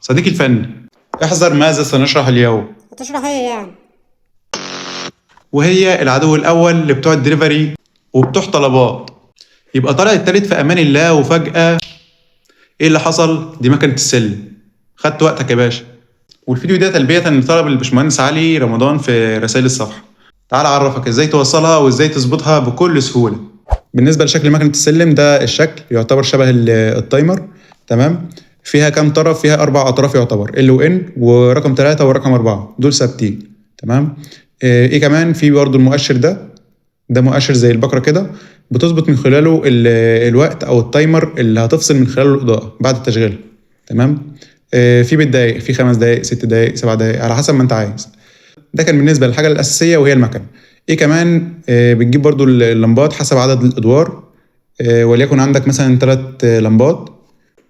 صديقي الفني، احذر ماذا سنشرح اليوم. هتشرح ايه يعني؟ وهي العدو الأول لبتوع الدليفري وبتوع طلبات. يبقى طالع التالت في أمان الله، وفجأة إيه اللي حصل؟ دي مكنة السلم. خدت وقتك يا باشا. والفيديو ده تلبية لطلب الباشمهندس علي رمضان في رسائل الصفحة. تعال أعرفك إزاي توصلها وإزاي تظبطها بكل سهولة. بالنسبة لشكل مكنة السلم، ده الشكل يعتبر شبه ال timer، تمام؟ فيها كام طرف؟ فيها 4 أطراف يعتبر، L و N ورقم 3 ورقم 4، دول ثابتين، تمام؟ إيه كمان؟ في برضو المؤشر ده، ده مؤشر زي البكرة كده، بتظبط من خلاله الوقت أو ال timer اللي هتفصل من خلاله الإضاءة بعد التشغيل، تمام؟ في بالدقايق، في 5 دقايق، 6 دقايق، 7 دقايق، على حسب ما أنت عايز. ده كان بالنسبة للحاجة الأساسية وهي المكنة. إيه كمان؟ بتجيب برضو اللمبات حسب عدد الأدوار، وليكن عندك مثلاً 3 لمبات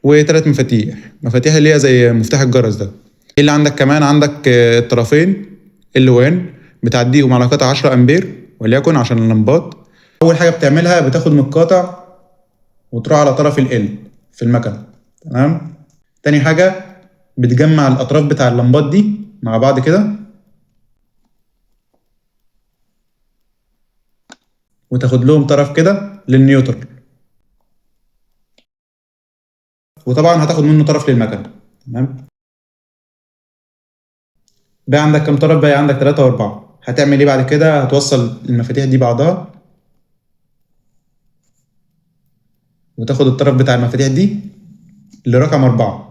وتلات مفاتيح، مفاتيح اللي هي زي مفتاح الجرس ده. إيه اللي عندك كمان؟ عندك الطرفين L و N بتعديهم على قطع 10 أمبير وليكن عشان اللمبات. أول حاجة بتعملها بتاخد من القاطع وتروح على طرف ال L في المكنة، تمام؟ تاني حاجة بتجمع الأطراف بتاع اللمبات دي مع بعض كده، وتاخد لهم طرف كده للنيوترال، وطبعا هتاخد منه طرف للمكنة، تمام؟ بقى عندك كام طرف؟ بقى عندك 3 و4. هتعمل ايه بعد كده؟ هتوصل المفاتيح دي بعضها، وتاخد الطرف بتاع المفاتيح دي لرقم 4.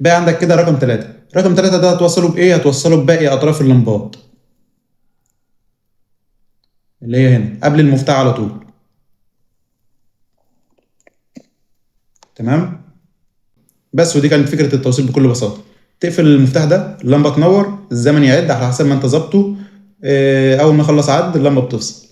بقى عندك كده رقم 3. رقم 3 ده هتوصله بإيه؟ هتوصله بباقي أطراف اللمبات اللي هي هنا قبل المفتاح على طول، تمام؟ بس، ودي كانت فكرة التوصيل بكل بساطة. تقفل المفتاح ده، اللمبة تنور، الزمن يعد على حسب ما انت ظابطه، أول ما يخلص عد اللمبة بتفصل.